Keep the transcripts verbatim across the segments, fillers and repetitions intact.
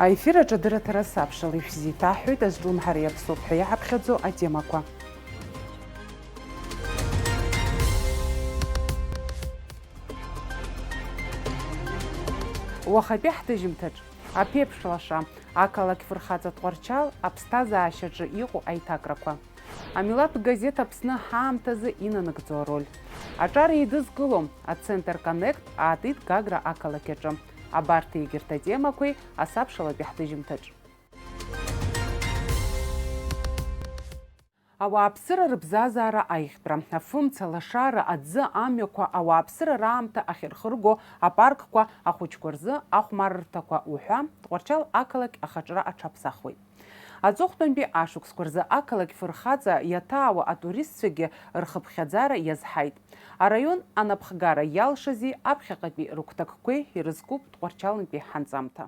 Аефир аҿы адырраҭара сабшала ишәзеиҭаҳҳәоит азҿлымҳара иаԥсоуп ҳәа иаҳаԥхьаӡо атемақәа. Уахатәи ҳҭыжьымҭаҿ аԥеиԥш лаша, ақалақь фырхаҵа Тҟәарчал аԥсҭазаашьаҿы иҟоу аиҭакрақәа. Амилаҭ газеҭ Аԥсны ҳаамҭазы инанагӡо ароль. Аҿар еидызкыло, ацентр Коннект аатит Гагра ақалақь аҿы. Абарҭ егьырҭ атемақәеи асабшалатәи ҳҭыжьымҭаҿ. Ауааԥсыра рыбзазаара аиӷьтәра, афымца, лашара, аӡы, амҩақәа, ауааԥсыра раамҭа ахьырхырго апаркқәа, ахәыҷқәа рзы ахәмаррҭақәа уҳәа, Тҟәарчал ақалақь ахаҿра аҽаԥсахуеит. Аҵыхәтәантәи ашықәсқәа рзы ақалақь фырхаҵа иаҭаауа атуристцәагьы рхыԥхьаӡара иазҳаит. Араион анапхгара иалшази аԥхьаҟатәи рыгәҭакқәеи ирызкуп Тҟәарчалнтәи ҳанҵамҭа.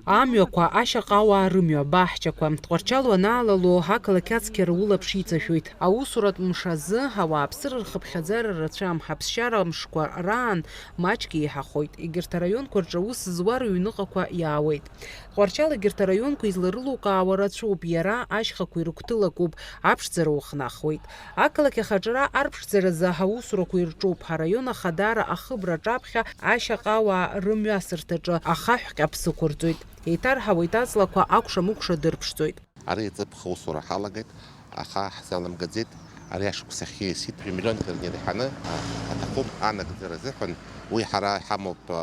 Амҩақәа, ашьаҟауаа рымҩа, баҳчақәа, Тҟәарчал уанаалало, ақалақь ацқьара улаԥш иҵашәоит. Аусуратә мш азы ауааԥсыра рхыԥхьаӡара рацәам, ҳаԥсшьара мшқәа раан маҷк еиҳахоит. Егьырҭ араионқәа рҿы аус зуа рыҩныҟақәа иаауеит. Тҟәарчал егьырҭ араионқәа изларылукаауа рацәоуп, иара ашьхақәа ирыгәҭылакуп, аԥшӡара ухнахуеит. Ақалақь ахаҿра арԥшӡаразы аусурақәа ирҿуп, араион ахадара ахыбра аҿаԥхьа ашьаҟауаа рымҩасырҭаҿы ахаҳә ҟьаԥс ықәырҵоит. Еиҭарҳауеит аҵлақәа, акәша-мыкәша дырԥшӡоит. Ари аҵыԥх аусура ҳалагеит, аха ҳзаламгаӡеит. Ари ашықәс ахьиасит, жәа-миллионк рнеирҳаны, а, аҭахуп анагӡара азыҳәан. Уи ҳара иҳамоуп, а,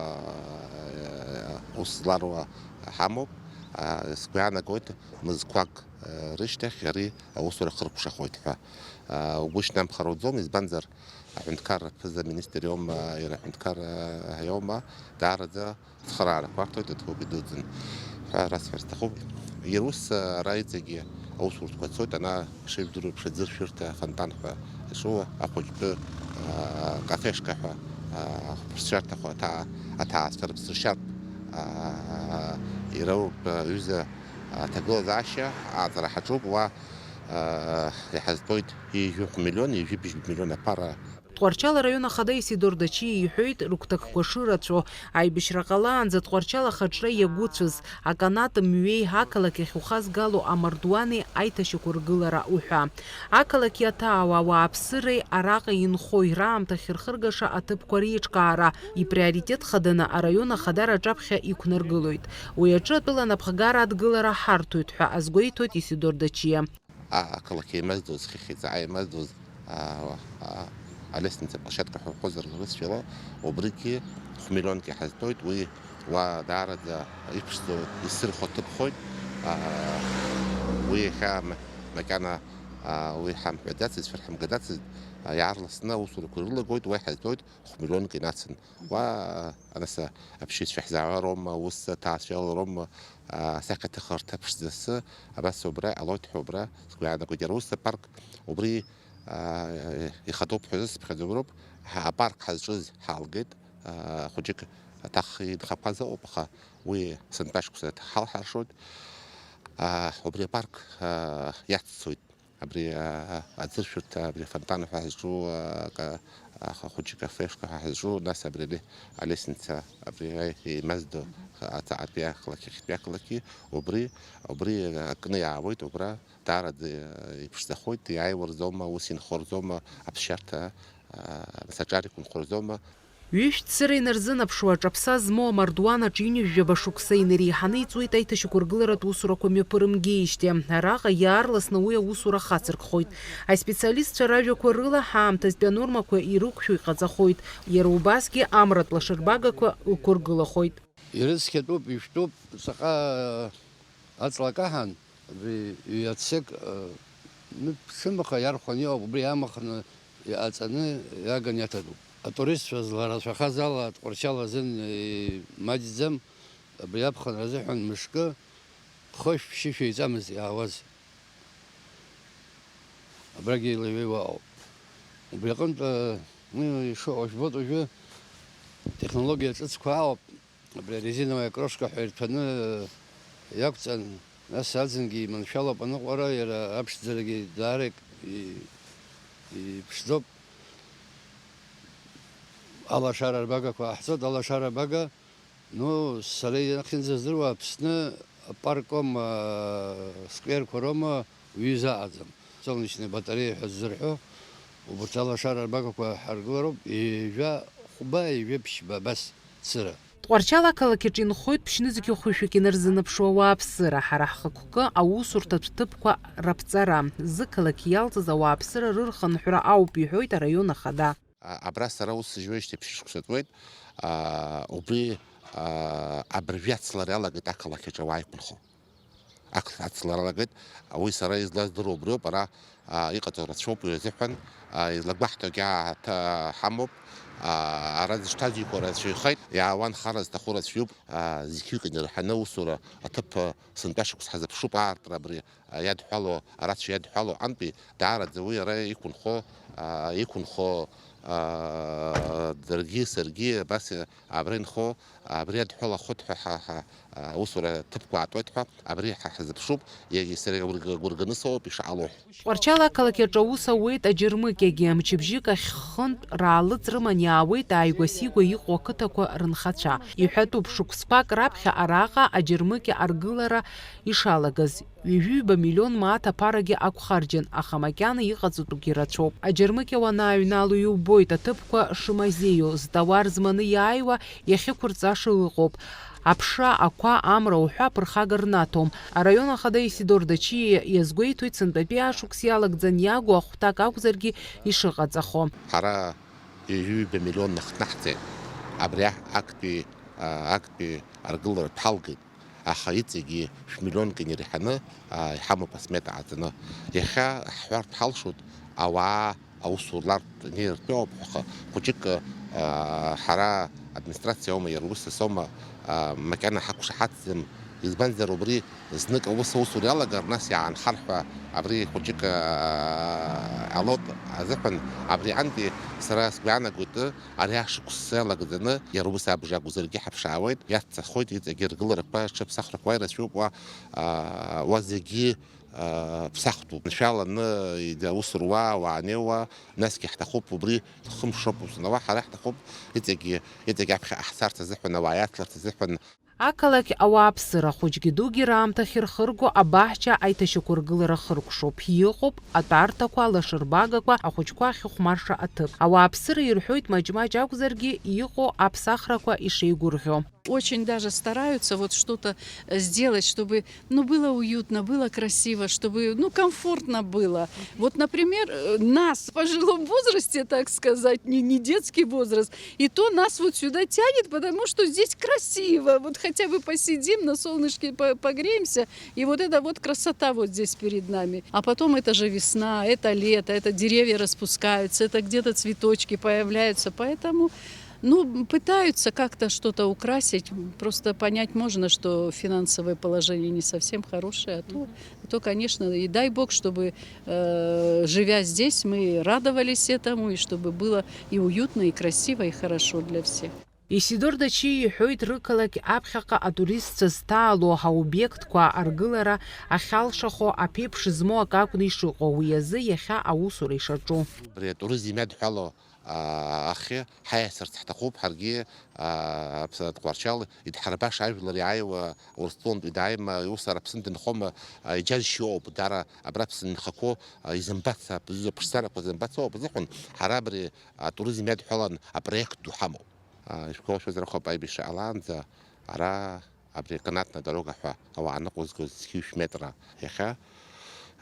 ус зларуа ҳамоуп. А, сгәы иаанагоит, мызқәак, а, рышьҭахь ари аусура хыркәшахоит ҳәа. А, угәы шьҭнамхар ауӡом, избанзар, аҳәынҭқарра ԥыза-министр иоума, иара аҳәынҭқар, а, иоума, даараӡа ацхыраарақәа арҭоит, аҭоуп идуӡӡан ҳәа расҳәар сҭахуп. Иара ус, а, ара иҵегьы аусурҭақәа цоит, ана, ишыжәдыруа еиԥш, аӡыршәырҭа афонтан ҳәа ишу, ахәыҷтәы, а, кафешка ҳәа, а, ахәаԥшцәарҭахә аҭаа-, аҭаацәа рыԥсыршьартә, а, ироуп, а, ҩыза аҭагылазаашьа ааҵара ҳаҿуп, уа, а, иҳазтәоит ҩажәи хә миллион, ҩажәи быжьба миллион аԥара. Тҟәарчал араион ахада Исидор Дачиа иҳәеит, рыгәҭакқәа шырацәоу, аибашьра ҟалаанӡа Тҟәарчал ахаҿра иагәыцәыз, аканат мҩеи ақалақь ахь ухазгало амардуани аиҭашьақәыргылара уҳәа. Ақалақь иаҭаауа ауааԥсыреи араҟа инхои раамҭа ахьырхыргаша аҭыԥқәа реиҿкаара иприоритет хаданы араион ахадара аҿаԥхьа иқәнаргылоит. Уи аҿы атәыла анапхгара адгылара ҳарҭоит ҳәа азгәеиҭоит Исидор Дачиа. А-, ақалақь еимаздоз, хыхь еиҵаҟа еимаздоз, а, а, алестница площадка ҳәа уҳәозар урысшәала, убригьы хә-миллионк иҳазтәоит, уи уа даараӡа иԥшӡоу, исырхәо ҭыԥхоит. А, уи иахьа ма-, макьана, а, уи ҳамҳәаӡацызт, шәарҳамгаӡацызт, а, иаарласны аусурақәа ирылагоит, уа иҳазтәоит хә-миллионк инацын. Уа, а, нас, а, аԥшьҩцәа ҳзаауа роума, ус аҭаацәа роума, а, асахьаҭыхырҭа ԥшӡасы, абас убра иҟалоит ҳәа убра сгәы иаанагоит. Иара ус апарк убри, а, ихадоуп ҳәа зысыԥхьаӡо роуп. Ҳа апарк ҳазҿыз ҳалгеит, а, хәыҷык аҭах инхақәаз ыҟоуп, аха уи сынтәа шықәса ҳалҳаршоит. А, убри апарк, а, иаццоит. Абри, а, а, аӡыршәырҭа, абри афонтан ҳәа ҳазҿу, а, ка-, а, ха-, хәыҷык афлешка ҳәа ҳазҿу, нас абри али-, алестница, абри еимаздо, аҵаҟатәи ақалақь, ахьтәи ақалақьи, убри, убри акны иаауеит, убра даараӡа иԥшӡахоит, иааиуа рзоума, ус инхо рзоума, аԥсшьарҭа, а, нас аҿар иқәынхо рзоума. Ҩышә цыра инарзынаԥшуа аҿаԥса змоу амардуан аҿы ҩынҩажәаба шықәса инареиҳаны иҵуеит аиҭашьақәыргыларатә усурақәа мҩаԥырымгеижьҭеи. Араҟа иаарласны уи аусура хацыркхоит. Аспециалистцәа ражәақәа рыла, ҳаамҭазтәи анормақәа ирықәшәо иҟаҵахоит. Иара убасгьы амратә лашарбагақәа ықәыргылахоит. Ирыцқьатәуп, ишәтәуп, ҵаҟа аҵла каҳан. Абри ҩ-аццак, э, ныԥшымаха иархәаны иҟоуп, убри иамахны иҟаҵаны иаганы иаҭатәуп. Атуристцәа зларацәахаз ала, Тҟәарчал азын имаҷӡам, абри аԥхынра азыҳәан мышкы хышә-ԥшьышә еиҵамызт иаауаз. Абрагьы еилаҩеиуа ауп. Убри аҟынтә, э, уи ишыҟоу жәбоит уажәы, технологиа ҿыцқәа аауп. Абри арезиновая крошка ҳәа ирҭәаны иақәҵан, нас аӡынгьы иманшәалоуп аныҟәара, иара аԥшӡарагьы даара ик-, и-, иԥшӡоуп. Алашара рбагақәа ҟаҳҵоит, алашара бага Ну, сара иахьынӡаздыруа, Аԥсны апарком, а, скверқәа роума, уҩыза аӡам. Солнечные батареи ҳәа ззырҳәо, убарҭ алашара рбагақәа ҳаргылароуп, ҩажәа хәба, ҩажәа ԥшьба, абас цыра. Тҟәарчал ақалақь аҿы инхоит ԥшьнызқьи хәышәи инарзынаԥшуа ауааԥсыра. Ҳара ҳхықәкы аусурҭатә ҭыԥқәа раԥҵара, зықалақь иалҵыз ауааԥсыра рырхынҳәра ауп, иҳәоит араион ахада. А, абра сара ус сжьуеижьҭеи ԥшьышықәса ҵуеит. А, убри, а, абыржәы ацлара иалагеит ақалақь аҿы ауаа иқәынхо. Ақалақь ацлара иалагеит, уи сара излаздыруа убриоуп, ара, а, иҟаҵоу рацәоуп уи азыҳәан, а, излагәаҳҭогьы ааҭа-, ҳамоуп, а, ара зышҭазҩқәа рацәаҩхеит, иаауа анхара зҭаху рацәаҩуп, а, зқьҩык инарҳаны аусура аҭыԥ, а, сынтәа шықәс ҳазыԥшуп аартра абри. Иадҳәало, арацәа иадҳәало антәи даараӡа уи ара иқәынхо, аа, иқәынхо, аа, даргьы саргьы абас абра инхо, абри иадҳәалахоит ҳәа ҳа, ҳа, аа, усура ҭыԥқәа аатуеит ҳәа, абри ҳа ҳазыԥшуп, иагьы сара гәырга-, гәырганы соуп ишаҟало ҳәа. Тҟәарчал ақалақь аҿы аус ауеит аџьармыкьагьы. Мчыбжьык ахь хынтә раалыҵ рыман иаауеит ааигәа-сигәа иҟоу ақыҭақәа рынхацәа. Иҳәатәуп, шықәсқәак раԥхьа араҟа аџьармыкьа аргылара ишалагаз. Ҩажәи ҩба миллион мааҭ аԥарагьы ақәхарџьан, аха макьана иҟаҵатәугьы рацәоуп. Аџьармыкьа уанааҩнало иубоит аҭыԥқәа шымазеиу, зтауар зманы иааиуа иахьықәырҵаша ыҟоуп. Аԥша, ақәа, амра уҳәа аԥырхага рнаҭом. Араион ахада Исидор Дачиа иазгәеиҭоит, сынтәатәи ашықәс иалагӡан иагу ахәҭак акәзаргьы ишыҟаҵахо. Ҳара ҩажәи ҩба миллион нахҭнаҳҵеит. Абри аҳ-, актәи, а, актәи аргыларатә ҳалгеит. Аха иҵегьы шә-миллионк инареиҳаны, аа, иҳамоуп асмета ҟаҵаны. Иахьа ҳҳәартә ҳалшоит, ауаа аусура лартә инеиртәоуп ҳәа, хәыҷык, аа, ҳара администрациа аума, иара ус асома, аа, макьана ҳақәшаҳаҭӡам. Избанзар, убри знык аус аусура иалагар, нас иаанхар ҳәа абри хәыҷык, аа, ҟалоит азыҳәан, абри антәи сара сгәы иаанагоит, ари ашықәс иалагӡаны, иара убас абжа акәзаргьы ҳаԥшаауеит, иаццахоит, иҵегьы ргыларақәа, рҽыԥсахрақәа ирацәоуп уа, аа, уа зегьы, аа, ԥсахтәуп. Шәаланы, ида-, аус руа, ауаа неиуа, насгьы ҳҭахуп убри, хымш роуп ус анауа, ҳара ҳҭахуп, иҵегьы, иҵегь аԥхьаҟа ҳцарц азыҳәан, ауаа иацларц азыҳәан. Ақалақь ауааԥсыра хәыҷгьы дугьы раамҭахь ирхырго абаҳча аиҭашьақәыргылара хыркәшоуп. Иҟоуп атәарҭақәа, алашарбагақәа, ахәыҷқәа ахьыхәмарша аҭыԥ. Ауааԥсыра ирҳәоит маҷ-маҷ акәзаргьы иҟоу аԥсахрақәа ишеигәырӷьо. Очень даже стараются вот что-то, э, сделать, чтобы, ну, было уютно, было красиво, чтобы, ну, комфортно было. Вот, например, э, нас в пожилом возрасте, так сказать, не, не детский возраст, и то нас вот сюда тянет, потому что здесь красиво. Вот хотя бы посидим, на солнышке по-, погреемся, и вот эта вот красота вот здесь перед нами. А потом это же весна, это лето, это деревья распускаются, это где-то цветочки появляются. Поэтому, ну, пытаются как-то что-то украсить. Просто понять можно, что финансовое положение не совсем хорошее, а то, а то, конечно, и дай бог, чтобы, э, живя здесь, мы радовались этому, и чтобы было и уютно, и красиво, и хорошо для всех. Исидор Дачиа иҳәоит, рықалақь аԥхьаҟа атуристцәа зҭаало аобиектқәа аргылара ахьалшахо аԥеиԥш змоу акы акәны ишыҟоу, уи азы иахьа аусура ишаҿу. Абри атуризм иадҳәало, аа, ахьы ҳаиасырц ҳҭахуп ҳаргьы, аа, Аԥсны Тҟәарчал идҳарбаша ажәлар иааиуа Урыстәылантәи дааима, ус ара Аԥсны дынхома, аа, иџьазшьоуп, дара абра Аԥсны инхақәоу, аа, изымбац, аа, ԥшӡарақәа зымбац ауп азыҳәан, ҳара абри атуризм иадҳәалан апроект ду ҳамоуп. Аа, ишәгәалашәозар акәхап, аибашьра ҟалаанӡа ара абри аканатна дорога ҳәа ауаа ныҟәызгоз зқьи жәшә метра иахьа,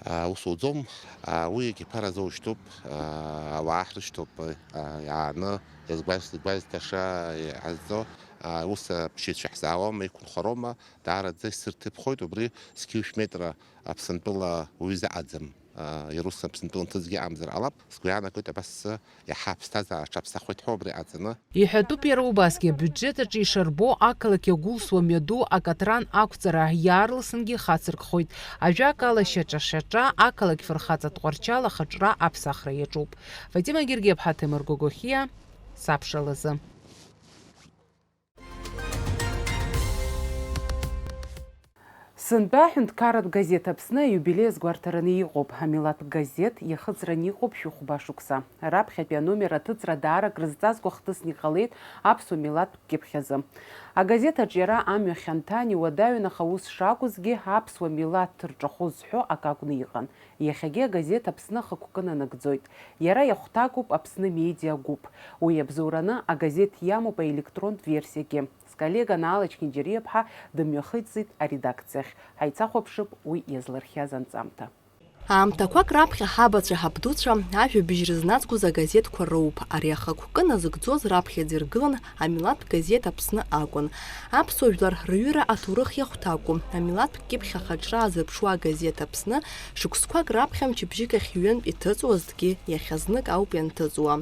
аа, ус уӡом. Аа, уигьы ԥара азоушьҭуп, аа, ауаа ҳрышьҭоуп, аа, иааны иазгәаз-, згәазҭаша иҟазҵо, аа, ус аԥшьаҩцәа ҳзаауама, иқәынхароума, даараӡа исырҭыԥхоит убри зқьи жәшә метра Аԥсынтәыла уаҩы заҟаӡам. Иара ус Аԥсынтәыла нҭыҵгьы амзар ҟалап, сгәы иаанагоит, абас иаҳа аԥсҭазаара аҽаԥсахуеит ҳәа убри аҟаҵаны. Иҳәатәуп иара убасгьы, абиуџьет аҿы ишарбо ақалақь иагәылсуа мҩаду акатран ақәҵара иаарласынгьы хацыркхоит. Ажәакала, шьаҿа-шьаҿа ақалақь фырхаҵа Тҟәарчал ахаҿра аԥсахра иаҿуп. Фатима Гергеԥҳа, Ҭемыр Гогохиа, Сабшалазы. Сынтәа аҳәынҭқарратә газеҭ Аԥсны аиубилеи азгәарҭараны иҟоуп. Амилаҭтә газеҭ иахыҵраны иҟоуп шәи хәба шықәса. Раԥхьатәи аномер аҭыҵра даара акрызҵазкуа хҭысны иҟалеит аԥсуа милаҭтә кьыԥхь азы. Агазеҭ аҿиара амҩа хьанҭан иуадаҩын, аха ус шакәызгьы, аԥсуа милаҭ дҭырҿахоз зҳәо акы акәны иҟан. Иахьагьы агазеҭ Аԥсны ахықәкы нанагӡоит. Иара иахәҭакуп Аԥсны медиа гәыԥ. Уи иабзоураны агазеҭ иамоуп аелектронтә версиагьы. Сколлега Наала Чхинџьариаԥҳа дымҩахыҵит аредакциахь. Ҳаицахәаԥшып уи иазлырхиаз анҵамҭа. Аамҭақәак раԥхьа ҳабацәа ҳабдуцәа ажәабжь рызназгоз агазеҭқәа роуп. Ари ахықәкы назыгӡоз раԥхьаӡа иргылан амилаҭтә газеҭ Аԥсны акәын. Аԥсуа жәлар рҩыра аҭоурых иахәҭакуп. Амилаҭтә кьыԥхь ахаҿра азырԥшуа агазеҭ Аԥсны шықәсқәак раԥхьа мчыбжьык ахь ҩынтә иҭыҵуазҭгьы иахьазнык ауп ианҭыҵуа.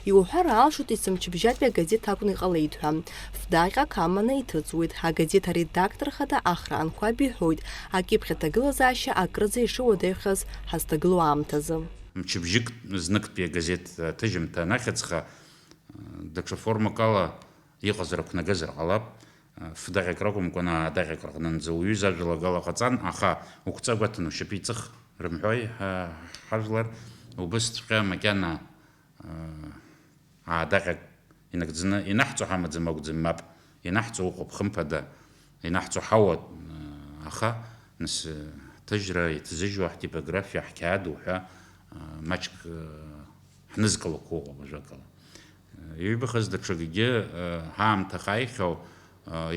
Иуҳәар алшоит, есымчыбжьатәи агазеҭ акәны иҟалеит ҳәа. Фдаҟьак аманы иҭыҵуеит. Агазеҭ аредактор хада Ахра Анқәаб иҳәоит, акьыԥхь аҭагылазаашьа акрыӡа ишыуадаҩхаз ҳазҭагылоу аамҭазы. Мчыбжьык зныктәи агазеҭ аҭыжьымҭа анахьыҵха, даҽа формак ала иҟазар, ақәнагазар ҟалап. Фдаҟьак ракәымкәан, аадаҟьак рҟнынӡа уҩыза ажәалагала ҟаҵан, аха уқәҵа гәаҭаны ушьапы иҵых рымҳәои, ҳа-, ҳажәлар, убысҵәҟьа макьана, аа, аадаҟьак инагӡаны инаҳҵо ҳамаӡам акәӡам, мап, инаҳҵо ыҟоуп, хымԥада, инаҳҵо ҳауа, аха, нас, ҭыжьра иҭзыжьуа ҳтипографиа, ҳқьаад уҳәа, маҷк, ҳнызкылақәо ыҟоуп, ажәакала. Иҩбахаз даҽакгьы, ҳаамҭа ахьааихьоу,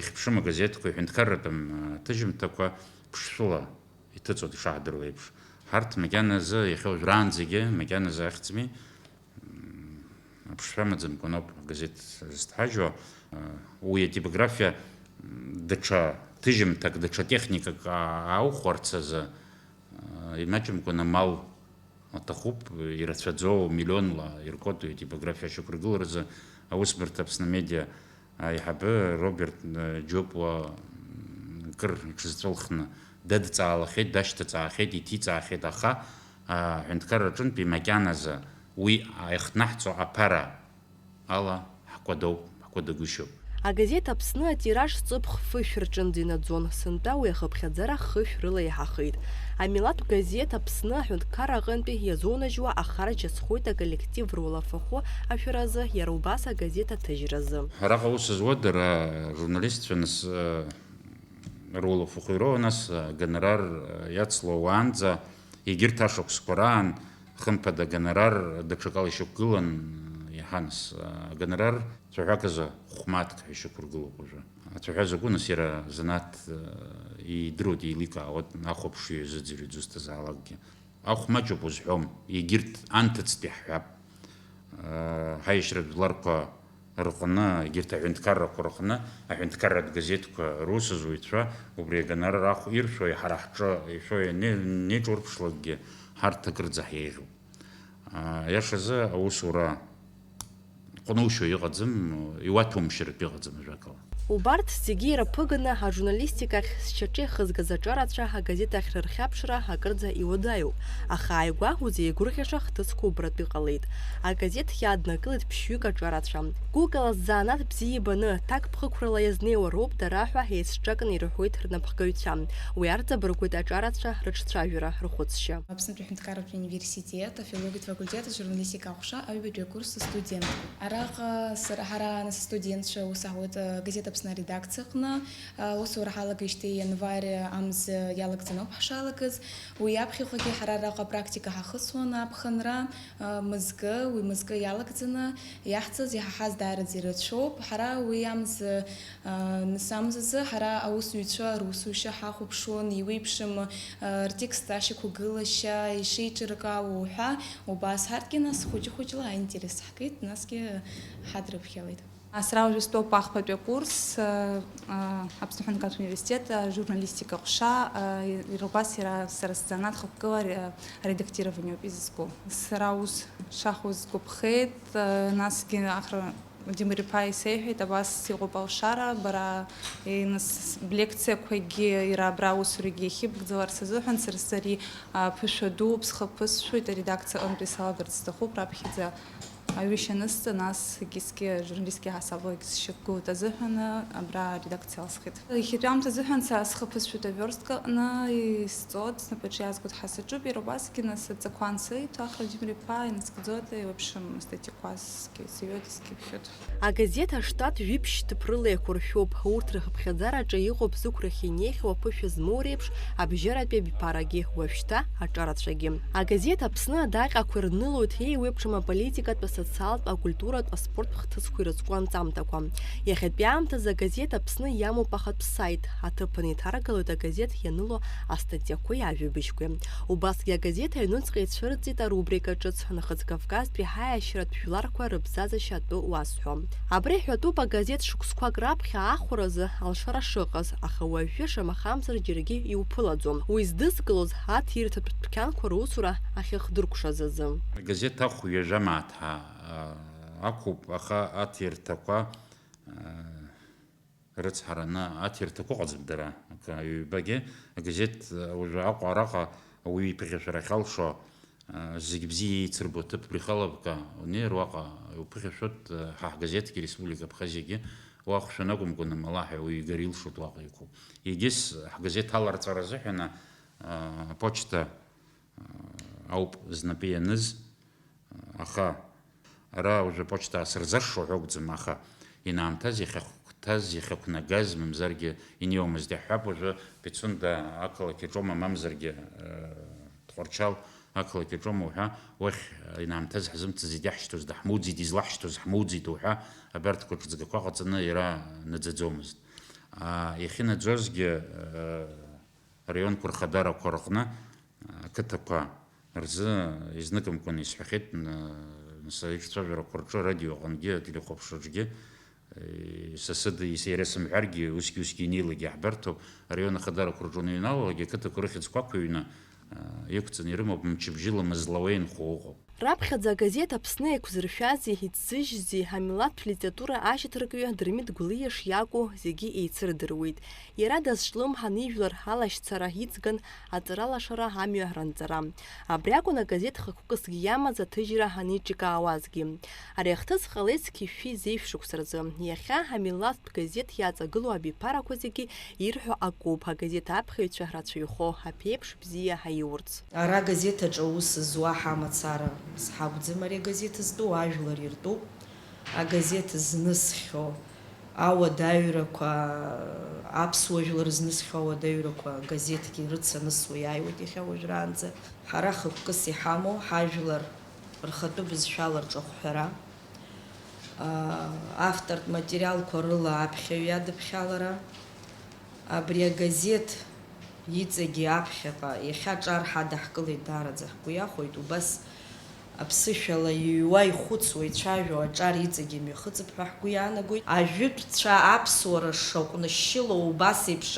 ихьԥшым агазеҭқәа, иҳәынҭқарратәым аҭыжьымҭақәа ԥшшәыла иҭыҵуа дшаҳдыруа еиԥш. Ҳарҭ макьаназы иахьа уажәраанӡагьы макьаназы ахьӡми, аԥшшәа амаӡамкәан ауп агазеҭ зҭҳажьуа. Уи атипографиа даҽа ҭыжьымҭак, даҽа техникак ааухәарц азы, имаҷымкәан амал аҭахуп, ирацәаӡоу, миллионла иркоту атипографиа ашьақәыргыларазы аусбарҭа Аԥсны Медиа аиҳабы Роберт, э, Џьопуа, м, кыр иҽызҵәылхны дадҵаалахьеит, дашьҭаҵаахьеит, иҭиҵаахьеит, аха, а, аҳәынҭқарра аҿынтәи макьаназы уи аихнаҳҵо аԥара ала ҳкәадоуп, ҳкәадагәышьоуп. Агазеҭ Аԥсны атираж ҵыԥх фышә рҿынӡа инаӡон, сынтәа уи ахыԥхьаӡара хышә рыла иаҳахеит. Амилаҭтә газеҭ Аԥсны аҳәынҭқарра аҟынтәи иазунажьуа ахарџь азхоит аколлектив руалафахәы ашәаразы, иара убас агазеҭ аҭыжьразы. Араҟа аус зуа дара, журналистцәа, нас, э, руалафахәы ироуа, нас, э, агонорар, э, иацло уаанӡа, егьырҭ ашықәсқәа раан, хымԥада, агонорар даҽакала ишьақәгылан, э, иаҳа, нас, э, агонорар цәаҳәак азы хә-мааҭк ҳәа ишьақәыргылоуп уажәы. Ацәаҳәа закәу, нас, иара занааҭ, э, идыруеит, еиликаауеит, ахәаԥшҩы иазыӡырҩуеит дызусҭазаалакгьы. Ахә маҷуп узҳәом, егьырҭ анҭыҵтәи ҳҳәап. Ҳаиашьратә жәларқәа рҟны, егьырҭ аҳәынҭқаррақәа рҟны, аҳәынҭқарратә газеҭқәа русзуҩцәа убри агонорар ахә иршәо, ҳара ҳҿы ишәо ианеиҿурԥшлакгьы, ҳарҭ акырӡа ҳиеиӷьуп. Иашазы, аусура ҟәнушьо иҟаӡам, иуаҭәоумшьартә иҟаӡам, ажәакала. Убарҭ зегьы ирыԥыганы, ажурналистикахь зшьаҿа ихызгаз аҿарацәа агазеҭ ахь рырхьаԥшра акырӡа иуадаҩуп, аха ааигәа узеигәырӷьаша хҭысқәа убратәы иҟалеит. Агазеҭ иаднакылеит ԥшьҩык аҿарацәа. Гәыкала ззанааҭ бзиа ибаны, ҭакԥхықәрала иазнеиуа роуп дара ҳәа еицҿакны ирҳәоит рнапхгаҩцәа. Уи арҵабыргуеит аҿарацәа рыҿцәажәара, рхәыцшьа. Аԥснытәи аҳәынҭқарратә университет афилологиатә факультет ажурналистика аҟәша аҩбатәи акурс астудентуп. Араҟа сара, ҳара, нас, астудентцәа аус аҳуеит, а, газеҭ Аԥсны аредакциаҟны. А, аусура ҳалагеижьҭеи ианвар амза иалагӡаны ауп ҳшалагаз. Уи аԥхьахәагьы ҳара араҟа апрактика ҳахысуан аԥхынра, а, мызкы, уи мызкы иалагӡаны иаҳҵаз, иҳаҳаз даараӡа ирацәоуп. Ҳара уи амза Нас амзазы ҳара аусзуҩцәа русушьа ҳахәаԥшуан, иуеиԥшым, ртекст ашьақәгылашьа, ишеиҿыркаауа уҳәа, убас ҳарҭгьы нас хәыҷы-хәыҷла аинтерес ҳгеит, насгьы ҳадрыԥхьалеит. Сара уажәы стәоуп ахԥатәи акурс, Аԥсны аҳәынҭқарратә университет ажурналистика ҟәша, иара убас иара сара сзанааҭ хықәкыла аредактирование ауп изызку. Сара аус шахәо сгәаԥхеит, насгьы Ахра Владимир-иԥа исеиҳәеит, абас иҟоуп алшара, бара, нас, блекциақәагьы, иара абра аусурагьы иахьыбгӡаларц азыҳәан, сара сзы ари, а, ԥышәа дууп, схы ԥысшәоит, аредакциа аҟынтәи салагарц сҭахуп, раԥхьаӡа Аҩышьа анысҵа, нас егьысгьы ажурналистские ҳасаблагьы сшьақәгылт азыҳәан абра аредакциа алсхит. Иахьатәи аамҭа азыҳәан са схы ԥысшәоит аверстка аҟны, исҵоит, снапаҿы иаазгоит ҳасаҿуп, иара убасгьы нас адҵақәа ансеиҭо, Ахра Владимир-иԥа инаскьаӡоит, еиуеиԥшым астатиақәа сгьы сыҩуеит, сгьы иԥхьоит. Агазеҭ аштат жәиԥшь ҭыԥ рыла еиқәыршәоуп. Урҭ рыхыԥхьаӡараҿы иҟоуп зықәрахь инеихьоу аԥышәа змоу реиԥш абжьаратәи абиԥарагьы, уажәшьҭа аҿарацәагьы. Агазеҭ Аԥсны адаҟьақәа ирнылоит еиуеиԥшым аполитикатә, асоциалтә, акультуратә, аспорттә хҭысқәа ирызку анҵамҭақәа. Иахьатәи аамҭазы агазеҭ Аԥсны иамоуп ахатә саит, аҭыԥ анеиҭаргалоит агазеҭ ианыло астатиақәеи ажәабжьқәеи. Убасгьы агазеҭ аҩнуҵҟа ицәырҵит арубрика ҿыц, Нхыҵ Кавказтәи ҳаиашьаратә жәларқәа рыбзазашьа атәы уазҳәо. Абри ҳәатәуп агазеҭ шықәсқәак раԥхьа ахәразы алшара шыҟаз, аха уажәы шамахамзар џьаргьы иуԥылаӡом. Уи здызкылоз аҭирҭатә дәқьанқәа русура ахьыхдыркәшаз азы. Агазеҭ ахә ҩажәа мааҭ ҳа-, а-, ақәуп, аха аҭирҭақәа, а, рыцҳараны аҭирҭақәа ыҟаӡам дара. Акы, ҩбагьы агазеҭ, а, уажәы Аҟәа араҟа ауаҩы иԥыхьашәара ахьалшо, а, зегь бзиа еицырбо аҭыԥ рихалабка унеир уаҟа, уԥыхьашәоит, а, ҳа ҳгазеҭгьы, Республика Абхазиагьы, уахәшәан акәымкәа, намала ҳәа уаҩы игар илшоит уаҟа иқәу. Егьыс ҳгазеҭ аларҵара азыҳәан, а, аԥочта, а, ауп знапы ианыз, а, аха ара уажәы аԥочта аасырзашшо ҳәа акәӡам, аха инаамҭаз иахьахәҭаз, иахьақәнагаз, мамзаргьы инеиуамызт иаҳҳәап, уажәы Пицунда ақалақь аҿоума, мамзаргьы, а, Тҟәарчал ақалақь аҿоума уҳәа, уахь, а, инаамҭаз ҳзымцаӡеит, иаҳшьҭоз даҳмоуӡеит, излаҳшьҭоз ҳмоуӡеит уҳәа, абарҭқәа ҿыҵгақәа ҟаҵаны иара наӡаӡомызт. А, иахьынаӡозгьы, а, араионқәа рхадарақәа рҟны, а, ақыҭақәа рзы изныкымкәан исҳәахьеит, н-, нас аиҿцәажәарақәа рҿы, арадио аҟынгьы, ателехәаԥшраҿгьы, э, са сыда ис-, иара сымҳәаргьы, усгьы-усгьы инеилак иаҳбарҭоуп, араион ахадарақәа рҿы уныҩналалак, ақыҭақәа рыхьӡқәа ақәыҩны, а, иқәҵаны ирымоуп, мчыбжьыла мызлауа инхо ыҟоуп. Раԥхьаӡа агазеҭ Аԥсны еиқәзыршәази иҭзыжьзи амилаҭтә литература ашьаҭаркҩы Дырмит Гәлиа шиакәу зегьы еицырдыруеит. Иара дазҿлымҳан ижәлар алашьцара иҵган аҵаралашара амҩа ранҵара. Абри акәын агазеҭ хықәкысгьы иамаз аҭыжьра аниҿикаауазгьы. Ари ахҭыс ҟалеит зқьи жәшәи зеижә шықәса рзы. Иахьа амилаҭтә газеҭ иаҵагылоу абиԥарақәа зегьы ирҳәо акоуп, агазеҭ аԥхьаҩцәа рацәаҩхо, аԥеиԥш бзиа ҳаиурц. Ара агазеҭ аҿы аус зуа ҳамацара ҳакәӡам, ари агазеҭ зтәу ажәлар иртәуп. Агазеҭ знысхьоу ауадаҩрақәа, аԥсуа жәлар знысхьоу ауадаҩрақәа агазеҭгьы рыцанысуа иааиуеит иахьа уажәраанӡа. Ҳара хықәкыс иҳамоу ҳажәлар рхатәы бызшәала рҿахәҳәара, аа, автортә материалқәа рыла аԥхьаҩ иадыԥхьалара, абри агазеҭ иҵегьы аԥхьаҟа иахьа аҿар ҳадаҳкылеит, даараӡа ҳгәы иахәоит, убас аԥсышәала иҩуа, ихәыцуа, ицәажәо аҿар иҵегьы мҩахыҵып ҳәа ҳгәы иаанагоит. Ажәытәцәа аԥсуара шаҟәнышьшьылоу убас еиԥш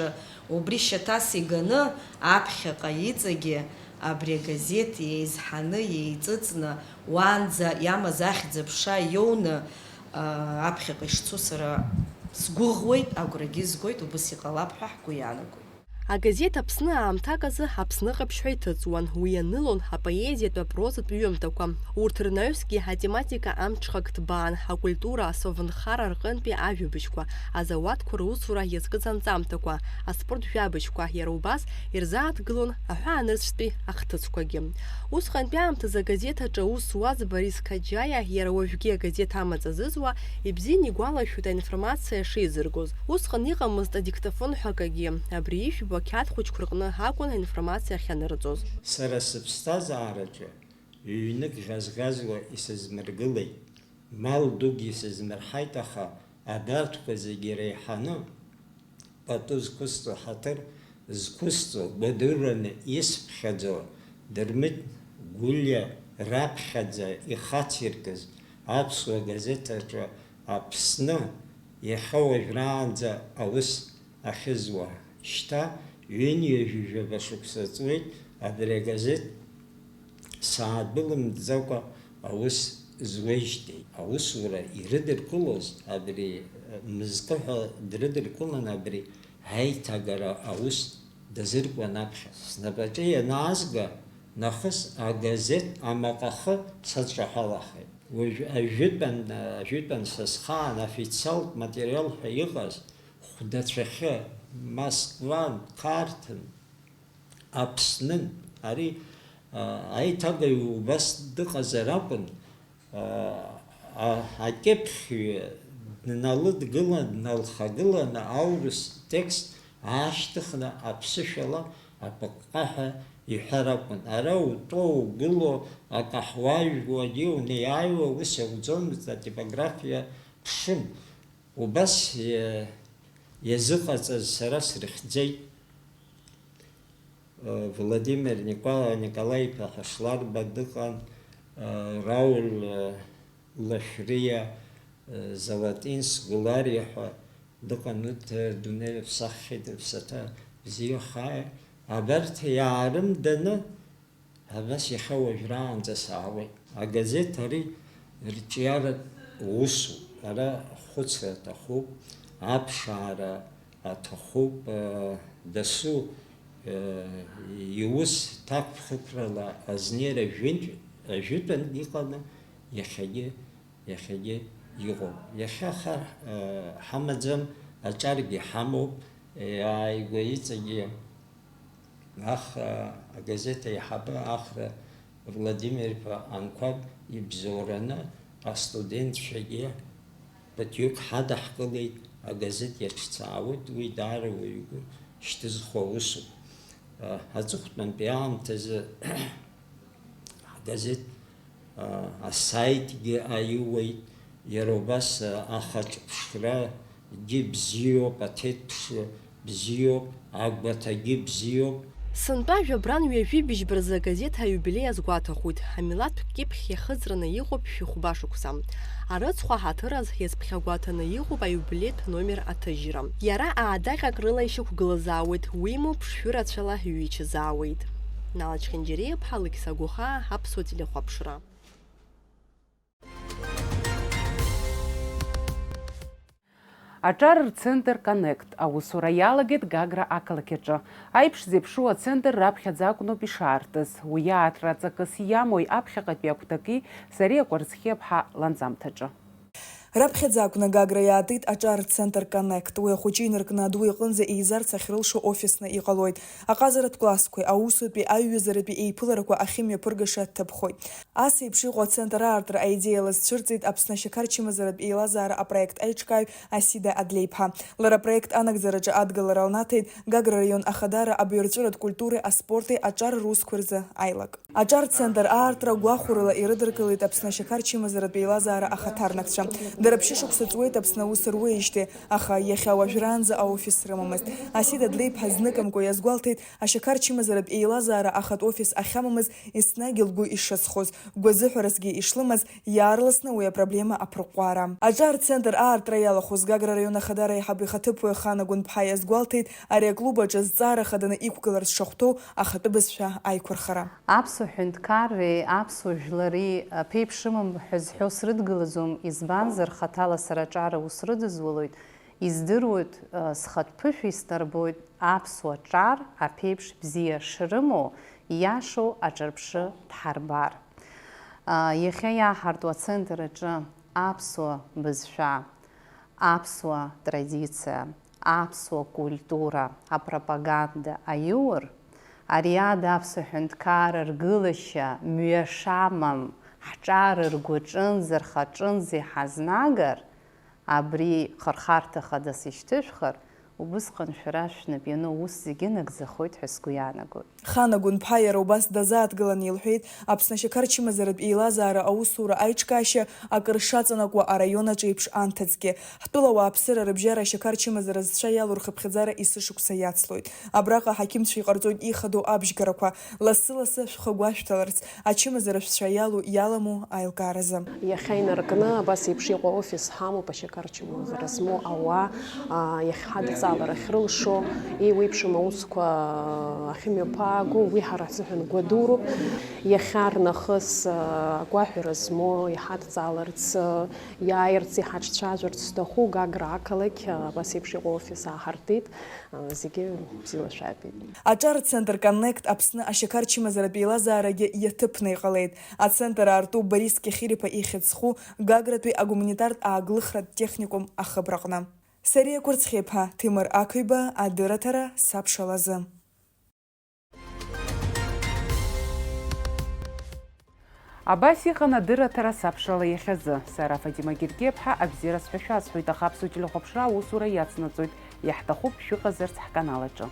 убри шьаҭас иганы аԥхьаҟа иҵегьы абри агазеҭ еизҳаны, еиҵыҵны, уаанӡа иамаз ахьӡ-аԥша иоуны, аа, аԥхьаҟа ишцо сара сгәыӷуеит, агәрагьы згоит, убыс иҟалап ҳәа ҳгәы иаанагоит. Агазеҭ Аԥсны аамҭак азы Аԥсны ҟаԥшь ҳәа иҭыҵуан, уи ианылон апоезиатә, апрозатә ҩымҭақәа. Урҭ рнаҩсгьы атематика амҽхак ҭбаан, акультура, асовнхара рҟынтәи ажәабжьқәа, азауадқәа русура иазкыз анҵамҭақәа, аспорт жәабжьқәа, иара убас ирзааҭгылон аҳәаанырцәтәи ахҭысқәагьы. Усҟантәи аамҭазы агазеҭ аҿы аус зуаз Борис Қаџьаиа иара уажәгьы агазеҭ амаҵ азызуа, ибзианы игәалашәоит аинформациа шеизыргоз. Усҟан иҟамызт адиктофон ҳәа акагьы. Абри ижәбо ақьаад хәыҷқәа рҟны акәын аинформациа ахьанырҵоз. Сара сыԥсҭазаараҿы ҩнык ӷьазӷьазуа исызмыргылеит, мал дук исызмырҳаит, аха абарҭқәа зегьы иреиҳаны пату зқәысҵо, ҳаҭыр зқәысҵо, гәадураны исԥхьаӡо Дырмит Гәлиа раԥхьаӡа ихациркыз аԥсуа газеҭ аҿы Аԥсны иахьа уажәраанӡа аус ахьызуа. Шьҭа ҩынҩажәижәаба шықәса ҵуеит абри агазеҭ саадәылымҵӡакәа аус зуеижьҭеи. Аусура ирыдыркылоз абри мызкы ҳәа дрыдыркылан, абри аиҭагара аус дазыркуан аԥхьа. Снапаҿы ианаазга, нахыс агазеҭ амаҟахы садҿаҳәалахеит. Уажә ажәытәан, ажәытәан са схаан официалтә материал ҳәа иҟаз хәдацәахьы, Москван, Қарҭын, Аԥснын, ари, а, аиҭагаҩ убас дыҟазар акәын, а, а, акьыԥхьҩы дналыдгылан, дналхагыланы аурыс текст аашьҭыхны аԥсышәала апыҟҟаҳәа иҳәар акәын. Ара утәоу, угылоу, акаҳуа уажәуагьы унеиааиуа ус иауӡомызт, атипографиа ԥшын. Убас иа-, иазыҟаҵаз сара срыхьӡеит. Владимир Никола-, Николаи-иԥа Ҳашларба дыҟан, Рауль Лашәриа, Золотинс Гулариа ҳәа дыҟан, урҭ рдунеи рыԥсаххьеит, рыԥсаҭа бзиахааит. Абарҭ иаарымданы, абас иахьа уажәраанӡа саауеит. Агазеҭ ари рҿиаратә усуп, ара ахәыцра аҭахуп, аԥшаара аҭахуп, э, дасу, э, иус ҭакԥхықәрала азнеира жәынтә-, ажәытәан иҟаны иахьагьы, иахьагьы иҟоуп. Иахьа хар, э, ҳамаӡам, аҿаргьы ҳамоуп, иааигәа иҵегьы Аха агазеҭ аиҳабы Ахра Владимир-иԥа Анқәаб ибзоураны астудентцәагьы ԥыҭҩык ҳадаҳкылеит, агазеҭ иаҿцаауеит, уи даара уаҩы игәы шьҭызхуа усуп. Аҵыхәтәантәи аамҭазы агазеҭ асаитгьы аиуеит, иара убас ахаҿыԥшрагьы бзиоуп, аҭеҭԥшра бзиоуп, агәаҭагьы бзиоуп. Сынтәа жәабран ҩажәи быжьба рзы агазеҭ аиубилеи азгәаҭахоит. Амилаҭтә кьыԥхь иахыҵраны иҟоуп шәи хәба шықәса. Арыцхә аҳаҭыр азы иазԥхьагәаҭаны иҟоуп аиубилеитә номер аҭыжьра. Иара аадаҟьак рыла ишьақәгылазаауеит, уимоу ԥшшәы рацәала иҩычазаауеит. Нала Чхинџьариа-иԥҳа, Алықьса Гәыхаа, Аԥсуа телехәаԥшра. Аҿар рцентр Коннект аусура иалагеит Гагра ақалақь аҿы. Аиԥш зеиԥшу ацентр раԥхьаӡа акәноуп ишаартыз. Уи аартра аҵакыс иамои аԥхьаҟатәи акәтаки Зариа Кәарцхиаԥҳа ланҵамҭаҿы. Раԥхьаӡа акәны Гагра иаатит аҿар рцентр Коннект. Уи ахәыҷы инаркны аду иҟынӡа еизарц ахьрылшо офисны иҟалоит. Аҟазаратә классқәеи аусутәи аиҩызаратәи еиԥыларақәа ахьымҩаԥыргаша дҭыԥхоит. Ас еиԥш иҟоу ацентр аартра аидеиала зцәырҵит Аԥсны ашьақар чымазаратә еилазаара апроект аиҿкааҩ Асида Адлеиԥҳа. Лара апроект анагӡараҿы адгылара лнаҭеит Гагра араион ахадара абаҩрҵәыратә культуреи аспорти аҿар русқәеи рзы аилак. Аҿар центр аартра гәахәарыла ирыдыркылеит Аԥсны ашьақар чымазаратә еилазаара ахаҭарнакцәа. Дара ԥшьышықәса ҵуеит Аԥсны аус руеижьҭеи, аха иахьа уажәраанӡа аофис рымамызт. Асида Адлеиԥҳа зныкымкәа иазгәалҭеит, ашьақар чымазаратә еилазаара ахатә офис ахьамамыз еснагь лгәы ишыцхоз, гәазыҳәаразгьы ишлымаз, иаарласны уи апроблема аԥырҟәҟәаара. Аҿар центр аартра иалахәыз Гагра араион ахадара аиҳабы ихаҭыԥуаҩ Хана Гәынԥҳа иазгәалҭеит, ари аклуб аҿы зҵаара хаданы иқәгыларц шахәҭоу ахатәы бызшәа аиқәырхара. Аԥсуа ҳәынҭқарреи аԥсуа жәлари аԥеиԥш рымам ҳәа зҳәо срыдгылаӡом, избанзар, хаҭала сара аҿар аус рыдызулоит, издыруеит, схатә ԥышәа исҭарбоит, аԥсуа ҿар аԥеиԥш бзиа шрымоу, ииашоу аҿырԥшы дҳарбар. Иахьа иаҳарту ацентр аҿы аԥсуа бызшәа, аԥсуа традициа, аԥсуа культура апропаганда аиур, ари ада аԥсуа ҳәынҭқарра ргылашьа мҩа шамам ҳҿар ргәаҿынӡа, рхаҿынӡа иҳазнагар, абри хырхарҭа хадас ишьҭышәхыр, убысҟан шәара шәнап иану аус зегьы нагӡахоит ҳәа сгәы иаанагоит. Хана Гәынԥҳа иара убас дазааҭгыланы илҳәеит, Аԥсны ашьақар чымазаратә еилазаара аусура аиҿкаашьа акыр шаҵанакуа араион аҿы еиԥш анҭыҵгьы. Ҳтәыла ауааԥсыра рыбжьара ашьақар чымазара зцәа иалоу рхыԥхьаӡара есышықәса иацлоит. Абраҟа аҳақьымцәа иҟарҵоит ихадоу абжьгарақәа. Лассы-лассы шәхы гәашәҭаларц, ачымазара шәцәа иалоу иаламу аилкааразы. Иахьа инаркны абас еиԥш иҟоу аофис ҳамоуп, ашьақар чымазара змоу ауаа, аа, иахьҳадҵа Алара ахьрылшо, еиуеиԥшым аусқәа ахьымҩаԥааго, уи ҳара ҳзыҳәан гәадуроуп. Иахьарнахыс агәаҳәара змоу иҳадҵааларц, иааирц, иҳаҿцәажәарц зҭаху Гагра ақалақь абас еиԥш иҟоу офис ааҳартит. Зегьы бзиала шәаабеит. Аҿар центр Connect Аԥсны ашьақар чымазаратә еилазаарагьы иаҭыԥны иҟалеит. Ацентр аарту Борис Кьахьыриԥа ихьӡ зху Гагратәи агуманитартә ааглыхратә техникум ахыбраҟны. Сариа Кәырцхиԥа, Ҭемыр Ақәиба, адырраҭара сабшалазы. Абас иҟан адырраҭара сабшала иахьазы. Сара Фатима Гергиаԥҳа абзиара сҳәашәа асҳәоит, аха аԥсуа телехәаԥшра аусура иацнаҵоит. Иаҳҭахуп шәыҟазарц ҳканал аҿы.